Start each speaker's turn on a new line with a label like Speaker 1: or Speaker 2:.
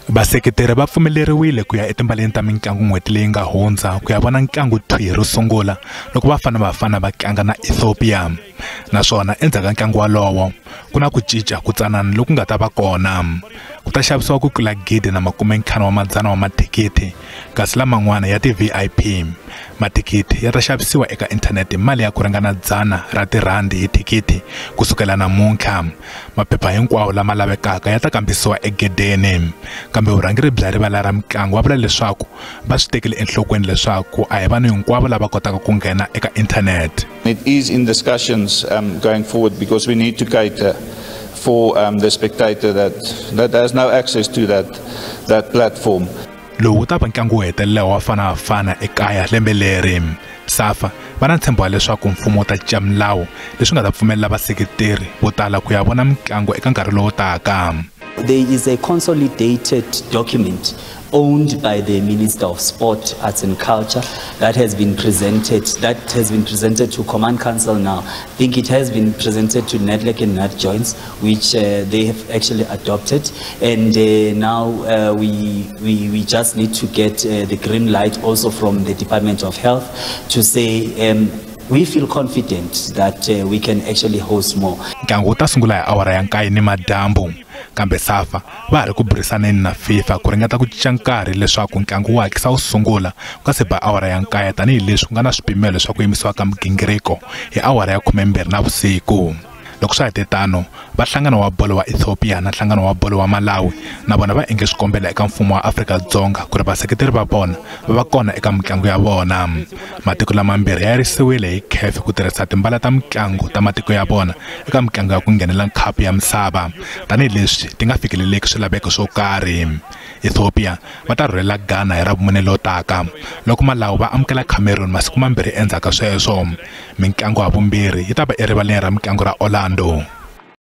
Speaker 1: Vaseketeri va pfumeleriwile ku ya etimbaleni ta mitlangu n'hweti leyi nga hundza ku ya vona ntlangu thwi ro sungula loko Bafana Bafana va tlanga na Ethiopia. Naswona endzhaku ka ntlangu wolowo, ku na ku cinca ku tsanana loku nga ta va kona. Ku ta xavisiwa ku tlula 1,500 wa mathikithi, kasi laman'wana ya ti-VIP. Mathikithi ya ta xavisiwa eka inthanete hi mali ya ku ringana 100 ra tirhandi hi thikithi ku sukela namuntlha. Maphepha hinkwawo lama lavekaka ya ta kambisisiwa egedeni. Kambe vurhangeri bya rivala ra mitlangu va vula leswaku va swi tekele enhlokweni leswaku a hi vanhu hinkwavo lava kotaka ku nghena eka inthanete.
Speaker 2: It is in discussions going forward because we need to cater for the spectator that has no access to that platform.
Speaker 1: Lowu wu ta va ntlangu wo hetelela wa Bafana Bafana ekaya lembe leri. SAFA va na ntshembo wa leswaku mfumo wu ta cinca milawu leswi nga ta pfumelela vaseketeri vo tala ku ya vona mitlangu eka nkarhi lowu taka.
Speaker 3: There is a consolidated document owned by the Minister of Sport, Arts and Culture that has been presented, that has been presented to Command Council now. I think it has been presented to NEDLAC and NatJoints, which they have actually adopted. And now we just need to get the green light also from the Department of Health to say we feel confident that we can actually host more.
Speaker 1: Ntlangu wu ta sungula hi awara ya 9 nimadyambu, kambe SAFA va ha ri ku burisaneni na FIFA ku ringeta ku cinca nkarhi leswaku ntlangu wu hatlisa wu sungula ku nga se ba awara ya 9 tanihileswi ku nga na swipimelo swa ku yimisiwa ka migingiriko hi awara ya 12 na vusiku. Loko swa ha te tano, va nhlangano wa bolo wa Ethiopia na nhlangano wa bolo wa Malawi na vona va endle swikombelo eka mfumo wa Afrika-Dzonga ku ri vaseketeri va vona va va kona eka mitlangu ya vona. Matiko lamambirhi ya yirisiwile hi CAF ku tirhisa timbala ta mitlangu ta matiko ya vona eka mitlangu ya ku nghenela khapu ya misava tanihileswi ti nga fikeleleki swilaveko swo karhi. Ethiopia va ta rhurhela Ghana hi Ravumune lowu taka, loko Malawi va amukela Cameroon masiku mambirhi endzhaku ka sweswo. Mitlangu havumbirhi yi ta va erivaleni ra mitlangu ra Orlando.